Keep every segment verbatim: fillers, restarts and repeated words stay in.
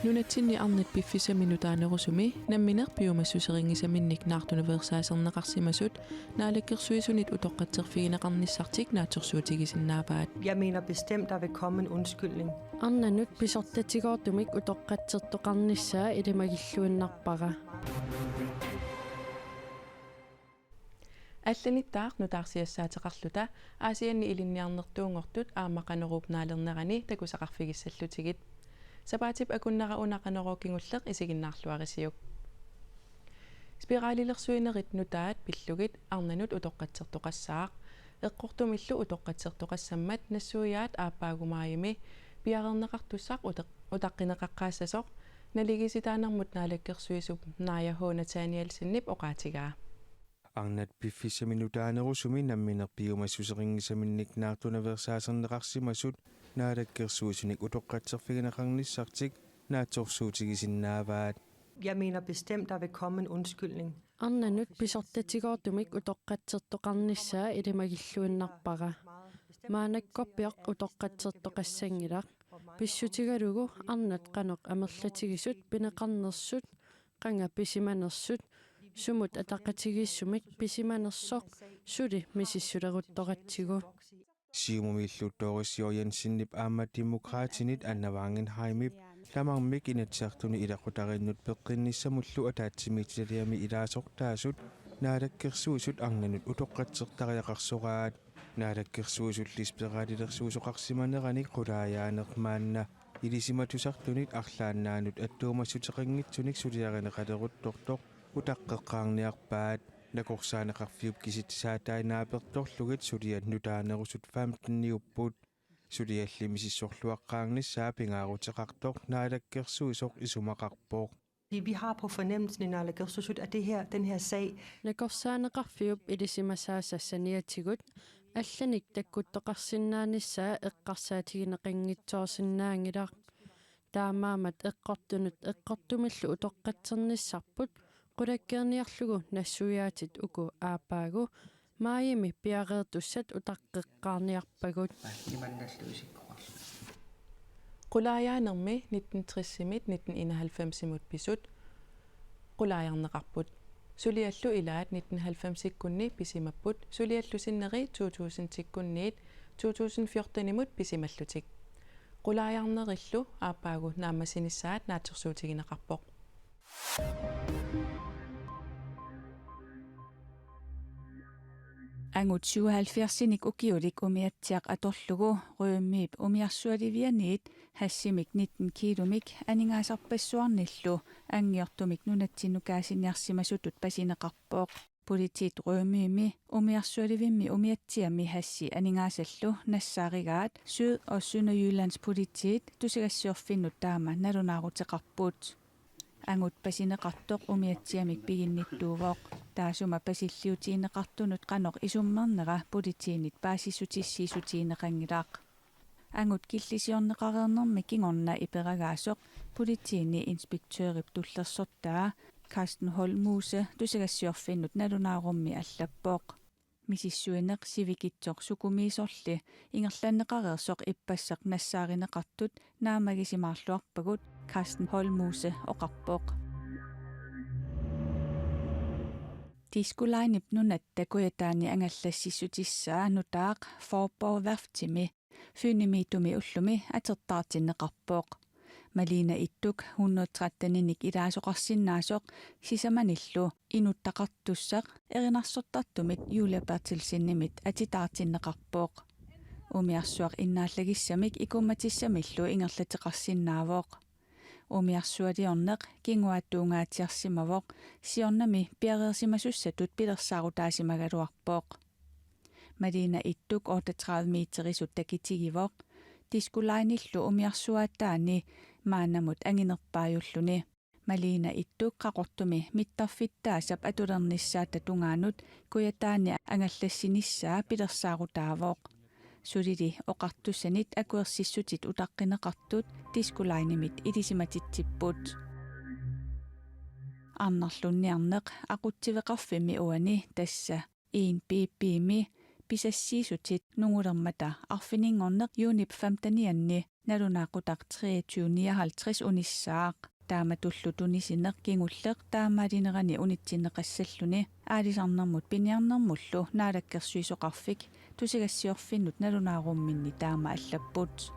Nunatsinni arnat piffissami nutaanerusumi nammineq piumassuserinngisaminnik naartunaveersaaserneqarsimasut naalakkersuisunit utoqqatserfigineqarnissartik naatsorsuutigisinnaavaat. Jeg mener bestemt, der vil komme en undskyldning. Arnanut pisortatigoortumik utoqqatsertoqarnissaa ilimagilluinnarpara. Allanittaaq nutaarsiassaateqarluta Aasianni ilinniarnertuunngortut aamma Qanoruup naalernerani takusaqarfigissallutigit. Sapaatip akunnera una Qanorooq kingulleq isiginnaarluarisiuk. Spiralilersuinerit nutaat pillugit arnanut utoqqatsertoqassaaq. Eqqortumillu utoqqatsertoqassammat nassuiaat aappaagu maajimi piareerneqartussaq uteq-, utaqqineqaqqaassasoq naligiissitaanermut naalakkersuisup Naaja H. Nathanielsenip oqaatigaa. Arnat piffissami nutaanerusumi nammineq piumassuserinngisaminnik naartunaveersaaserneqarsimasut naalakkersuisunik utoqqatserfigineqarnissartik naatsorsuutigisinnaavaat. Jeg mener bestemt, der vil komme en undskyldning. Arnanut pisortatigoortumik utoqqatsertoqarnissaa ilimagilluinnarpara. Maannakkorpioq utoqqatsertoqassanngilaq. Pissutigalugu arnat qanoq amerlatigisut pineqarnersut, qanga pisimanersut, sumut ataqatigiissumik pisimanersoq suli misissuleruttoratsigu. Siumumillu Doris J. Jensenip aamma Demokraatinit Anna Wangenheimip tamarmik Inatsisartuni ilaqutariinnut peqqinnissamullu ataatsimiititaliami ilaasortaasut naalakkersuisut arnanut utoqqatsertariaqarsoraat. Naalakkersuisulli spiralilersuisoqarsimaneranik qulaajaaneq maanna ilisimatusartunit arlaannaanut attuumassuteqanngitsunik suliarineqaleruttortoq utaqqeqqaarniarpaat. Nakorsaaneqarfiup kisitsisaataat naapertorlugit suliat nutaanerusut femteniupput. Sulialli misissorluaqqaarnissaa pingaaruteqartoq naalakkersuisoq isumaqarpoq. Vi har på fornemmelsen i naalakkersuisut, at det her, den her sag... Nakorsaaneqarfiup ilisimasaasa saniatigut allanik takkuttoqarsinnaanissaa eqqarsaatigineqanngitsoorsinnaanngilaq. Taamaammat eqqortunut eqqortumillu utoqqatsernissarput qulakkeerniarlugu nassuiaatit uku aappaagu maajimi piareertussat utaqqeqqaarniarpagut. Imannallu isikkoqarluni. Qulaajaanermi nitten tresimit nitten enoghalvfemsimut pisut qulaajarneqarput. Suliallu ilaat nitten halvfemsikkunni pisimapput, suliallu sinneri to tusindikkunniit to tusind fjortenimut pisimallutik. Qulaajarnerillu aappaagu naammassinissaat naatsorsuutigineqarpoq. Angut syvoghalvfjerdsinik ukiulik umiatsiaq atorlugu Rømøp umiarsualivianiit hashimik nitten kilomik aningaasarpassuarnillu anngiortumik nunatsinnukaasiniarsimasutut pasineqarpoq. Politiit Rømømi umiarsualivimmi umiatsiami hashi aningaasallu nassaarigaat Syd- og Sønderjyllands Politiit tusagassiorfinnut taama nalunaaruteqarput. Angut pasineqartoq umiatsiamik piginnittuuvoq. Taassuma pasilliutigineqartunut qanoq isummernera politiinit paasissutissiissutigineqanngilaq. Angut killisiorneqareernermi kingorna iperagaasoq politiini inspektørip tullersortaa Carsten Holmose tusagassiorfinnut nalunaarummi allappoq. Misissuineq sivikitsoq sukumiisorli ingerlanneqareersoq ippassaq nassaarineqartut naammagisimaarluarpagut, Carsten Holmose oqarpoq. Disko Linep nunatta Kujataani angallassissutissaa nutaaq Faaborg Værftimi Fynimiittumi ullumi atertaartinneqarpoq. Malina Ittuk hundrede tretteninik ilaasoqarsinnaasoq sisamanillu inuttaqartussaq erinarsortartumit Julia Berthelsenimit atitaartinneqarpoq. Umiarsuaq innaallagissamik ikummatissamillu ingerlateqarsinnaavoq. Umiarsualiorneq kinguaattuungaatsiarsimavoq, siornami piareersimasussatut pilersaarutaasimagaluarpoq. Malina Ittuk otteogtredive meterisut takitigivoq. Disko Linellu umiarsuaataani maannamut anginerpaajulluni. Malina Ittuk Qaqortumi mittarfittaasap atulernissaata tungaanut Kujataani angallassinissaa pilersaarutaavoq. Sulili oqartussanit akuersissutit utaqqineqartut Disko Linimit ilisimatitsipput. Arnarlunniarneq aqutsiveqarfimmi uani, tassa en B B-mi pisassiissutit nungulermata arfininngorneq juunip femtenianni nalunaaqutaq treogtyve nioghalvtreds unissaaq. Taamatullu tunisineq kingulleq taamaalinerani unitsinneqassalluni Aalisarnermut Piniarnermullu Naalakkersuisoqarfik tusagassiorfinnut nalunaarumminni taama allapput.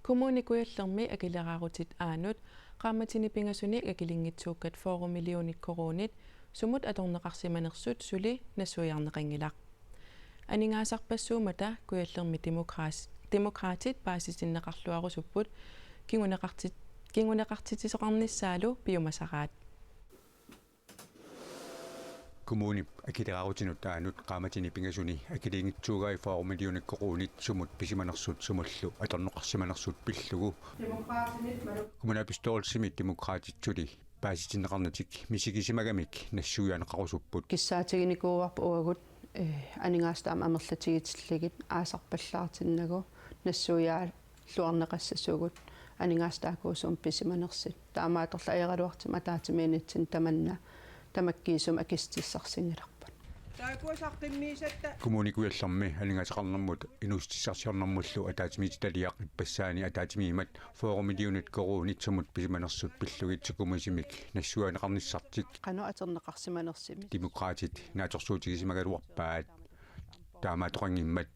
Kommune Kujallermi akileraarutit aanut qaammatini pingasunik akilinngitsuukkat fyrre millionit koruunit sumut atorneqarsimanersut suli nassuiarneqanngilaq. Aningaasarpassuummata Kujallermi Demokraas-, Demokraatit paasitinneqarluarusupput kinguneqartit-, kinguneqartitsisoqarnissaalu piumasaraat. Kommunip akileraarutinut aanut qaammatini pingasuni akilinngitsuugai fyrre millionit koruunit sumut pisimanersut sumullu atorneqarsimanersut pillugu. Kommunalbestyrelsimi Demokraatit suli paasitinneqarnatik misigisimagamik nassuiaaneqarusupput. Kissaatiginikuuarput uagut, eh, aningaasat aamma amerlatigitillugit aasarpallaartinnagu nassuiaalluarneqassasugut aningaasat taakkuusumik pisimanersut. Taamaattorli ajoraluartumik ataatsimiinnitsinni tamanna tamakkiisumik akissutissarsinngilarput. Taakku saqqummiussatta. Kommune Kujallermi aningaasaqarnermut inuussutissarsiornermullu ataatsimiititaliaq ippassaani ataatsimiimmat fyrre millionit koruunit sumut pisimanersut pillugit sukumiisumik nassuiaaneqarnissartik. Qanoq atorneqarsimanersumik Demokraatit naatsorsuutigisimagaluarpaat. Taamaattoqanngimmat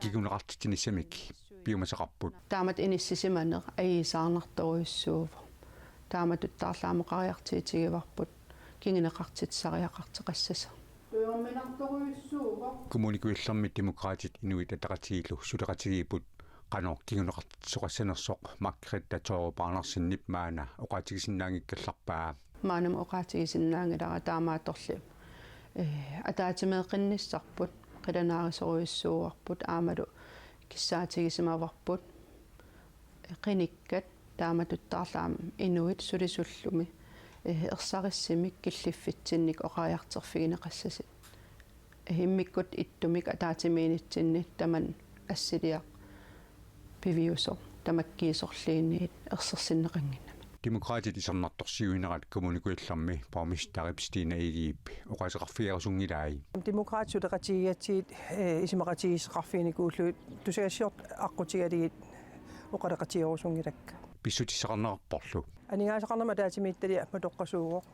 kinguneqartitsinissamik piumasaqarput. Taamatut inissisimaneq ajuusaarnartorujussuuvoq. Taamatuttaarlu aamma oqariartuutigivarput kinguneqartitsisariaqartoqassasoq. Kommune Kujallermi Demokraatit Inuit Ataqatigiillu suleqatigiipput qanoq kinguneqartitsisoqassanersoq Margrethe Thorup Andersenip maanna oqaatigisinnaanngikkallarpaa. Maannamut oqaatigisinnaanngilara taamaattorli, eh, ataatsimeeqqinnissarput, qilanaarisorujussuuarput, aammalu kissaatigisimavavut, eh, qinikkat, taamatuttaarlu aamma inuit sulisullumi, eh, ersarissumik killiffitsinnik oqariartorfigineqassasut. Eh, immikkut ittumik ataatsimiinnitsinni tamanna assiliaq piviusoq tamakkiisorliiniit ersersinneqannginnami. Demokraatit isornartorsiuinerat Kommune Kujallermi borgmesterip Stine Egedep oqaaseqarfigerusunngilai. Demokraatit suleqatigigatsigit, eh, isumaqatigiisseqarfiginikuullugit tusagassiortut aqqutigalugit oqaloqatigerusunngilakka. Pissutissaqarnerarporlu. Aningaasaqarnermut ataatsimiititaliaq matoqqasuuvoq.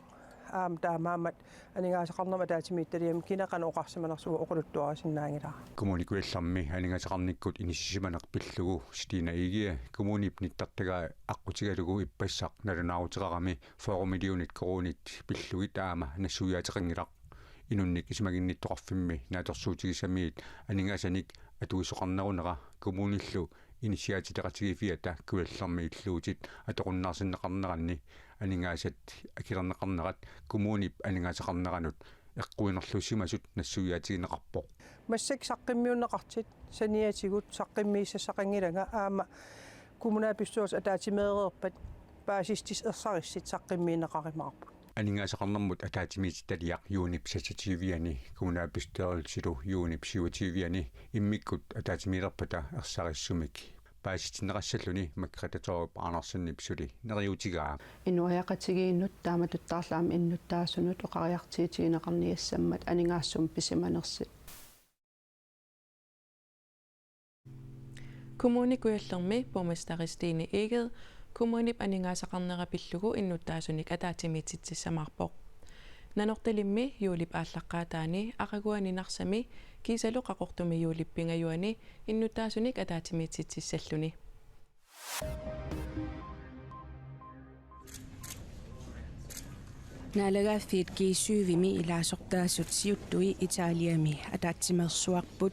Aamma taamaammat aningaasaqarnermut ataatsimiititaliami kina qanoq oqarsimanersugut oqaluttuarisinnaanngilara. Kommune Kujallermi aningaasaqarnikkut inissisimaneq pillugu Stine Egede kommunip nittartagaa aqqutigalugu ippassaq nalunaaruteqarami fyrre millionit koruunit pillugit aamma nassuiaateqanngilaq. Inunnik isumaginnittoqarfimmi naatsorsuutigisamiit aningaasanik atuisoqarnerunera kommunillu inissiaatileqatigiiffiata Kujallermi illuutit atoqunnaarsinneqarneranni aningaasat akilerneqarnerat kommunip aningaasaqarneranut eqquinerlussimasut nassuiaatigineqarpoq. Massakkut saqqummiunneqartut saniatigut saqqummiissassaqanngilanga aamma kommunalbestyrelsip ataatsimeereerpat paasissutissat ersarissut saqqummiunneqarumaarput. Aningaasaqarnermut ataatsimiititaliaq juunip seksogtyve-ani kommunalbestyrelsilu juunip syvogtyve-ani immikkut ataatsimiilerpata ersarissumik paasitinneqassalluni Margrethe Thorup Andersenip suli neriuutigaa. Inuiaqatigiinnut taamatuttaarlu aamma innuttaasunut oqariartuutigineqarniassammat aningaasat sumut pisimanersut. Kommune Kujallermi borgmesteri Stine Egede kommunip aningaasaqarnera pillugu innuttaasunik ataatsimiititsissamaarpoq. Nanortalimmi juulip aallaqqaataani, aqaguani Narsami kiisalu Qaqortumi juulip pingajuani innuttaasunik ataatsimiititsissalluni. Naalagaaffiit G syv-imi ilaasortaasut siuttui Italiami ataatsimeersuarput.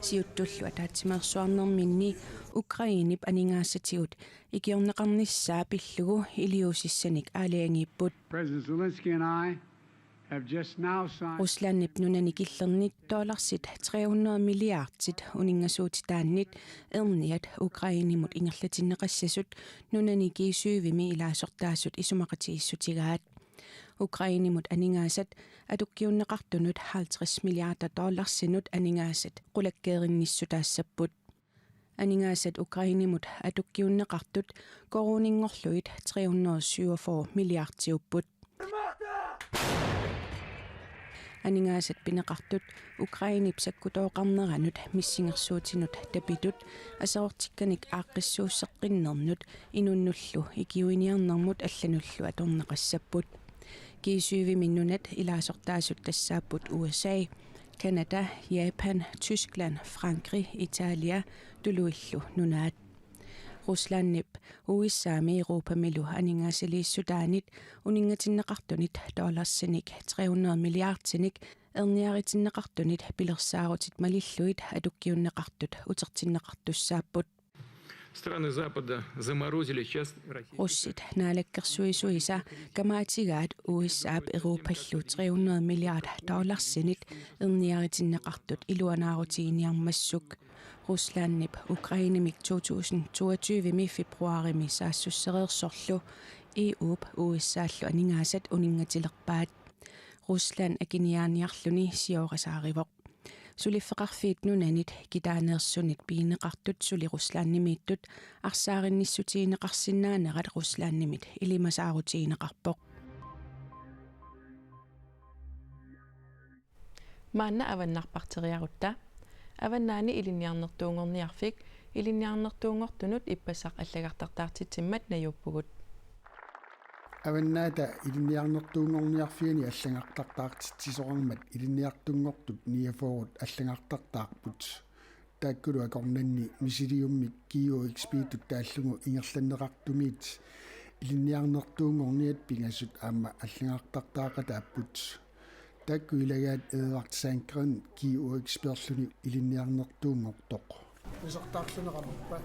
Siuttullu ataatsimeersuarnerminni Ukrainep aningaasatigut ikiorneqarnissaa pillugu iliuusissanik aalajangiipput. President Zelensky and I have just now signed Ruslandip nunani killernit dollarsit tre hundrede milliardit uninngasuutitaannit erniat Ukrainemut ingerlatinneqassasut nunani G syv-imi ilaasortaasut isumaqatigiissutigaat. Ukrainemut aningaasat atukkiunneqartunut halvtreds milliarder dollarsinut aningaasat qulakkeerinnissutaassapput. Aningaasat Ukrainemut atukkiunneqartut koruuninngorlugit tre hundrede syvogfyrre milliardiupput. Aningaasat pineqartut Ukrainep sakkutooqarneranut missingersuutinut tapitut aserortikkanik aaqqissuusseqqinnernut inunnullu ikiuiniarnermut allanullu atorneqassapput. G syv-imi nunat ilaasortaasut tassaapput U S A, Canada, Japan, Tyskland, Frankrig, Italia tuluillu nunaat. Ruslandip U S A-mi Europamilu aningaasaliissutaanit uninngatinneqartunit dollarsinik tre hundrede milliardinik erniaritinneqartunit pilersaarutit malillugit atukkiunneqartut utertinneqartussaapput. Страны Запада заморозили часть российских... Russit naalakkersuisuisa kamaatigaat U S A-p Europallu tre hundrede milliard dollarsinit erniaritinneqartut iluanaarutiginiarmassuk. Ruslandip Ukrainemik to tusind toogtyve-mi februarimi saassussereersorlu E U-p U S A-llu aningaasat uninngatilerpaat. Rusland akiniaaniarluni siorasaarivoq. Suliffeqarfiit nunanit kitaaneersunit pigineqartut suli Ruslandimiittut arsaarinnissutigineqarsinnaanerat Ruslandimit ilimasaarutigineqarpoq. Maanna avannarparteriarutta. Avannaani Ilinniarnertuunngorniarfik ilinniarnertuunngortunut ippassaq allagartartaartitsimmat najuuppugut. Avannaata Ilinniarnertuunngorniarfiani allagartartaartitsisoqarmat ilinniartunngortut niogfyrre allagartartaarput. Taakkulu akornanni misiliummik G O X P-tut taallugu ingerlanneqartumiit ilinniarnertuunngorniat pingasut aamma allagartartaaqataapput. Taakku ilagaat Edvard Sandgreen G O X P-erluni ilinniarnertuunngortoq. Isertaarluneqarpa?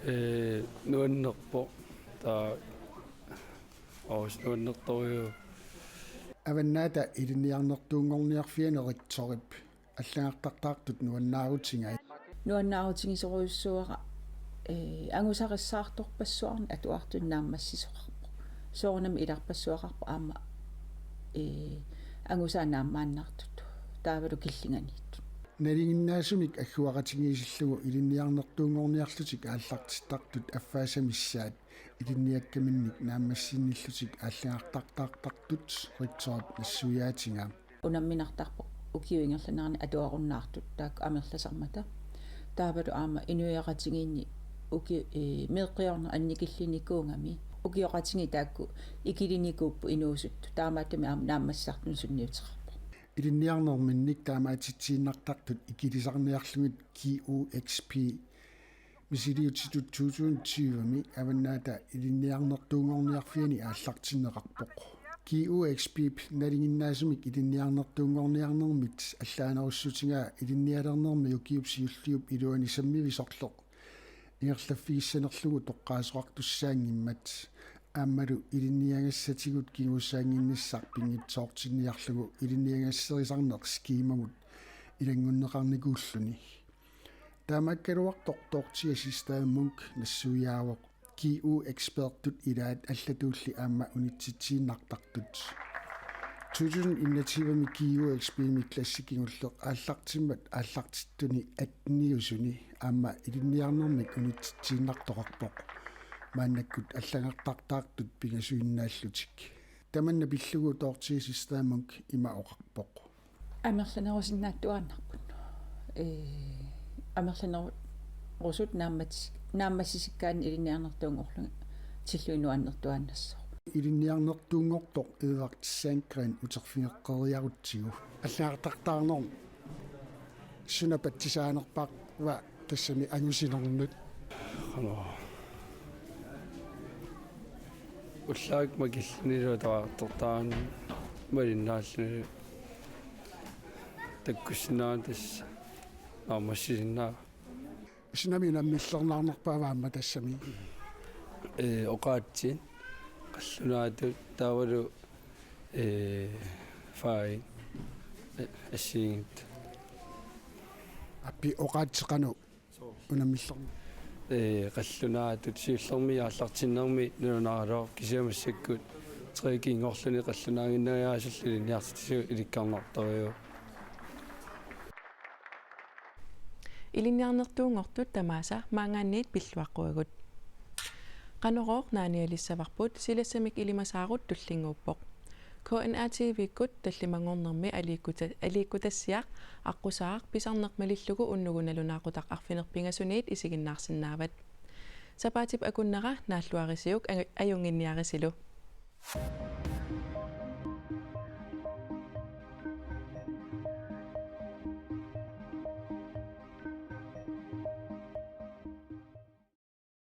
Ee, nuannerpoq. Taava oos nuannertorujuk. Avannaata Ilinniarnertuunngorniarfiani rektorip allagartartaartut nuannaarutigai. Nuannaarutigisorujussuuara, ee, angusarissaartorpassuarnik atuartunik naammassisoqarpoq. Soorunami ilarpassuaqarpoq aamma, ee, angusaat naammaannartut. Taavalu killinganiittut. Nalinginnaasumik agguaqatigiissillugu ilinniarnertuunngorniarlutik aallartittartut affaassamissaat ilinniakkaminnik naammassinnillutik allagartartaartartut rektorip nassuiaatigaa. Unamminartarpoq ukiup ingerlanerani atuarunnaartut taakku amerlasarmata. Taavalu aamma inuiaqatigiinni uki-, ee, meeqqiorneq annikillinikuugami. Ukioqatigiit taakku ikilinikuupput inuusuttut. Taamaattumik aamma naammassisartunut sunniuteqarpoq. Ilinniarnerminnik taamaatitsiinnartartut ikilisarniarlugit G O X P misiliutitut to tusind tyve-mi Avannaata Ilinniarnertuunngorniarfiani aallartinneqarpoq. G O X P-p nalinginnaasumik ilinniarnertuunngorniarnermit allaanerussutigaa ilinnialernermi ukiup siulliup iluani sammivisorleq ingerlaffigissanerlugu toqqaasoqartussaanngimmat aammalu ilinniagassatigut kingussaannginnissaq pinngitsoortinniarlugu ilinniagasserisarneq skemamut ilanngunneqarnikuulluni. Taamaakkaluartoq Dorthea Sistad Munk nassuiaavoq G O X P-tut ilaat allatuulli aamma unitsitsiinnartartut. To tusind enogtyve-mi G O X P-mi klassi kingulleq aallartimmat aallartittuni atteniusuni aamma ilinniarnermik unitsitsiinnartoqarpoq. Maannakkut allagartartaartut pingasuinnaallutik. Tamanna pillugu Dorthea Sistad Munk ima oqarpoq. Amerlanerusinnaattuaannarput. Ee, amerlanerusut naammatis-, naammassisikkaanni ilinniarnertuunngorlugit tillugit nuannertuaannassooq. Ilinniarnertuunngortoq Edvard Sandgreen uterfigeqqeriarutsigu. Allagartartaarnermi suna patsisaanerpaava tassami angusinernut? Qanoq. Ullaakkut makillunilu atuartartaarnermut malinnaallunilu takkussinnaavara tassa naammassisinnaavara. Sunami unammillernaarnerpaava aamma tassami? Ee, oqaatsit, qallunaatut taavalu, ee, fagit, ee, assigiinngitsut. Appi oqaatsit qanoq unammillerneq? Ee, qallunaatut siullermik aallartinnermi nalunaaraluarpoq kisianni massakkut tre G-nngorluni qallunaaginnariaasullu ilinniartitsisugut ilikkarnartorujuuvoq. Ilinniarnertuunngortut tamaasa maanngaanniit pilluaqquagut. Qanorooq naanialissavarput silassamik ilimasaarut tullinnguuppoq. K N R T V-kkut tallimanngornermi aliikkuta-, aliikkutassiaq aqqusaaq pisarneq malillugu unnugu nalunaaqutaq arfineq-pingasuniit isiginnaarsinnaavat. Sapaatip akunnera naalluarisiuk aju-, ajunnginniarisilu.